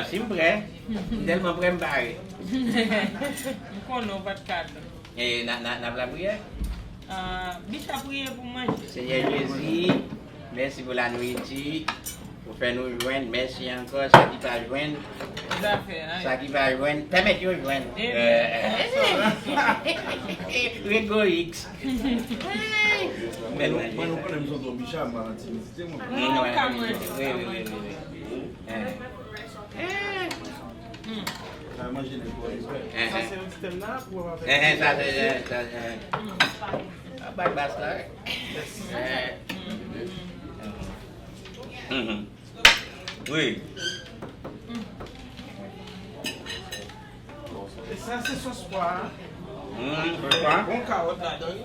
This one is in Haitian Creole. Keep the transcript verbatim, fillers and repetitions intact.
Si m prè, m tèlman prè m pare. M konnen w pa t ka atann. E n a, n a, n ap lapriyè? Ah, Bicha priye pou manje. Senyè Jezi, mèsi pou lanwiti ou fè nou jwenn. Mèsi ankò, sa ki pa jwenn, Zafè a. Sa ki pa jwenn, pèmèt yo jwenn. Eh, Euh, Rigorik. Mwen nou konnen m santi yon bicha, m pa nan timidite mwen. Non, ou ka manje, ou Wi, ka wi, wi, manje. wi, wi. Eh. Eh. Hmm. Sa manje de pou respè. Eh, Sa eh. se yon stand-up ou avèk Eh, eh, sa se, eh, sa se, eh. A bak bas la. Eh. Mhm. Wi. E sa se sòs pwa a. Mhm, sòs pwa. Bon kawòt ladan.